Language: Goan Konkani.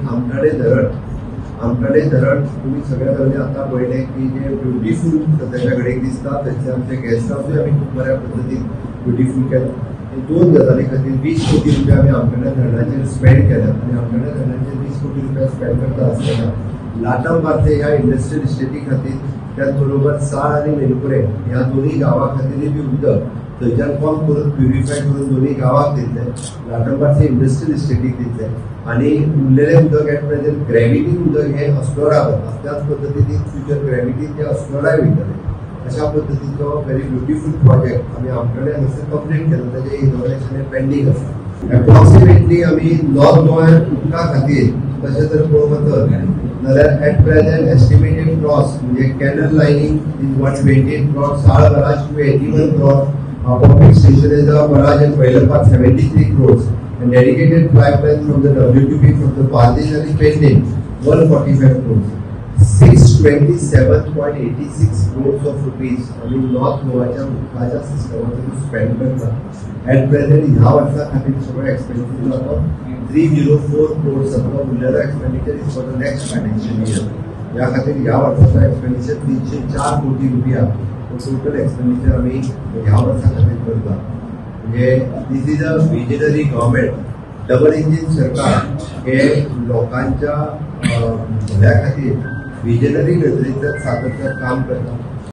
आमठाणे धरण. आमठाणे धरण तुमी सगळ्या जाणांनी आतां पळयलें की जे ब्युटिफूल सद्याच्या घडयेक दिसता. थंयसर आमचे गेस्ट हावसूय आमी खूब बऱ्या पद्दतीन ब्युटिफूल केला. दोन गजाली खातीर 20 कोटी रुपया आमी आमठाणे धरणाचेर स्पेंड केल्यात आनी आमठाणे धरणाचेर 20 कोटी रुपया स्पेंड करता आसतना लाटम बार्से ह्या इंडस्ट्रियल इस्टेटी खातीर, त्याच बरोबर साळ आनी मेणकुरे ह्या दोन्ही गांवा खातीरय बी उदक थंयच्यान पंप करून प्युरिफाय करून दोन्ही गांवाक दितले, लाटम बार्से इंडस्ट्रियल इस्टेटीक दितले आनी उरलेलें उदक एट प्रेझेंट ग्रॅविटीन उदक हें अस्नोडा वता. त्याच पद्दतीन फ्युचर ग्रॅविटीन तें अस्नोडाय वयतलें. अशा पद्दतीचो व्हेरी ब्युटिफूल प्रोजेक्ट आमी आमठाणे हांगासर कंप्लीट केला. ताजें इनॉग्रेशन हें पेंडींग आसा. एप्रॉक्सिमेटली आमी नॉर्थ गोंयांत उदका खातीर तशें जर पळोवंक वचत जाल्यार एट प्रेझेंट एस्टिमेटेड कॉस्ट म्हणजे canal lining is 128 crore, Sal barrage 281 crore, pumping station is a barrage at Vailapar 73 crores and dedicated pipeline from the WTP from the Bardez and Pending 145 crores. 627.86 crores of rupees आमी नॉर्थ गोवाच्या उदकाच्या सिस्टमाचेर स्पेंड करता. एट प्रेझेंट ह्या वर्सा खातीर सगळो एक्सपेंडिचर जाता 304 crores जातलो. उरलेलो expenditure is for the next financial year. ह्या खातीर ह्या वर्साचो एक्सपेंडिचर 304 कोटी रुपया टोटल एक्सपेंडिचर आमी ह्या वर्सा खातीर करता. म्हणजे this is a visionary government. Double engine सरकार हे लोकांच्या भल्या खातीर विजनरी नदरेंतल्यान सातत्यान काम करता.